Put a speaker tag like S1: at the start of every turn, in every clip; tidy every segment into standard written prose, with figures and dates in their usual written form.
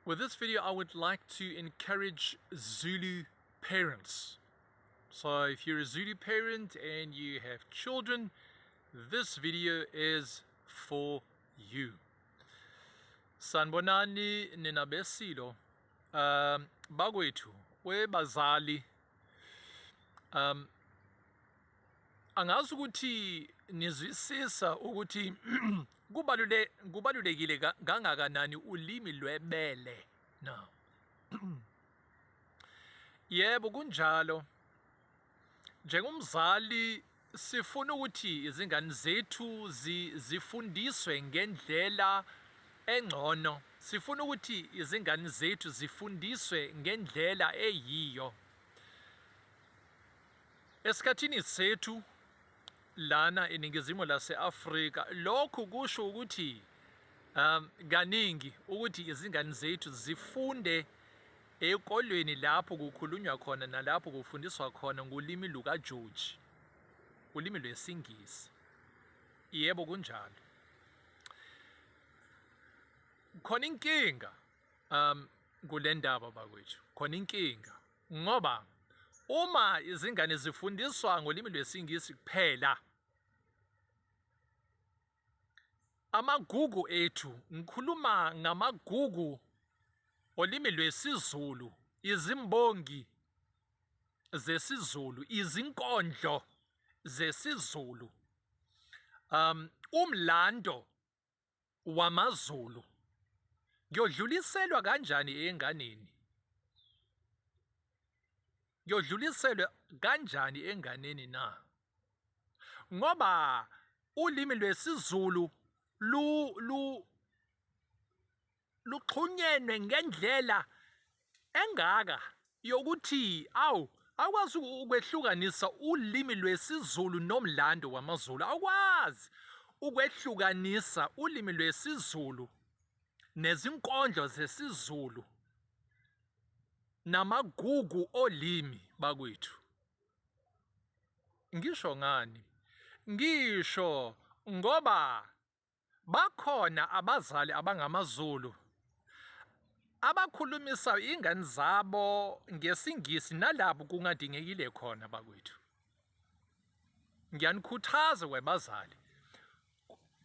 S1: With this video, I would like to encourage Zulu parents. So if you're a Zulu parent and you have children, this video is for you. Sanibonani nina besilo. Bakwethu, webazali. Angazi ukuthi nizwisisa ukuthi kubalulekile kangakanani ulimi lwebele na. Yebo kunjalo. Njengomzali sifuna ukuthi izingane zethu zifundiswe ngendlela engcono. Sifuna ukuthi izingane zethu zifundiswe ngendlela eyiyo. Esikhathini sethu lana eningizimu lase-Afrika lokhu kusho ukuthi kaningi ukuthi izingane zethu zifunde ekolweni lapho kukhulunywa khona nalapho kufundiswa khona ngolimi lukaJoji, ulimi lwesiNgisi. Yebo kunjalo. Khona inkinga kule ndaba bakwethu, khona inkinga ngoba uma izingane zifundiswa ngolimi lwesiNgisi kuphela, amagugu ethu, ngikhuluma ngamagugu olimi lwesiZulu, izimbongi zesiZulu, izinkondlo zesiZulu, umlando wamaZulu kuyodluliselwa kanjani enganeni? Kuyodluliselwa kanjani enganeni na? Ngoba ulimi lwesiZulu lu lu luxhunyenwe ngendlela engaka yokuthi awu awukwazi ukwehlukanisa ulimi lwesiZulu nomlando wamaZulu, awukwazi ukwehlukanisa ulimi lwesiZulu nezinkondlo zesiZulu namagugu olimi bakwethu. Ngisho ngani? Ngisho ngoba Bakhona abazali abangamaZulu abakhulumisa ingane zabo ngesiNgisi nalapho kungadingekile khona bakwethu. Ngiyanikhuthaza webazali,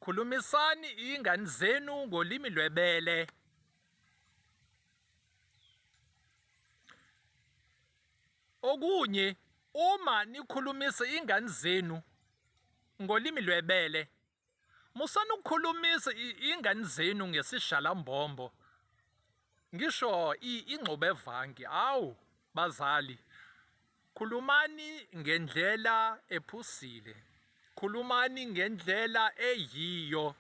S1: khulumisani ingane zenu ngolimi lwebele. Okunye, uma nikhulumisa ingane zenu ngolimi lwebele, Musani ukukhulumisa ingane zenu ngesishalambombo. Ngisho ingxubevange. Awu bazali, khulumani ngendlela ephusile. Khulumani ngendlela eyiyo.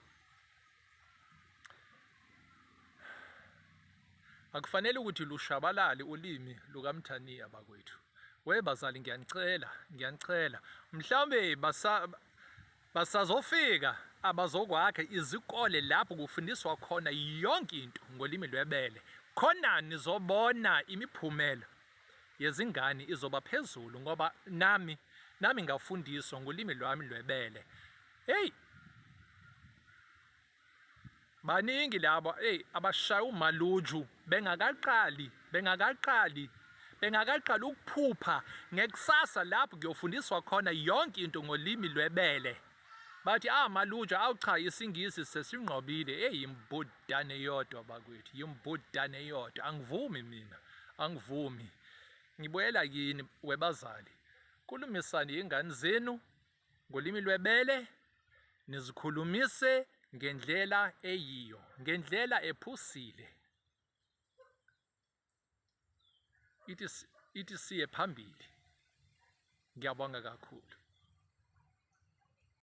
S1: Akufanele ukuthi lushabalale ulimi lukaMthaniya bakwethu. We bazali ngiyanicela, ngiyanicela. Mhlawumbe basa Basazofika abazokwakha izikole lapho kufundiswa khona yonke into ngolimi lwebele. Khona nizobona imiphumela yezingane izoba phezulu ngoba nami ngafundiswa ngolimi lwami lwebele. Hey, baningi labo hey abashaya umaluju bengakaqali ukuphupha ngekusasa lapho kuyofundiswa khona yonke into ngolimi lwebele. Bathi ah maluju, awu cha, isiNgisi sesinqobile. Hey, imbudane yodwa bakwethu, imbudane yodwa. Angivumi mina, angivumi. Ngibuyela kini webazali, khulumisani ingane zenu ngolimi lwebele, nizikhulumise ngendlela eyiyo, ngendlela ephusile. Ithi siye phambili. Ngiyabonga kakhulu.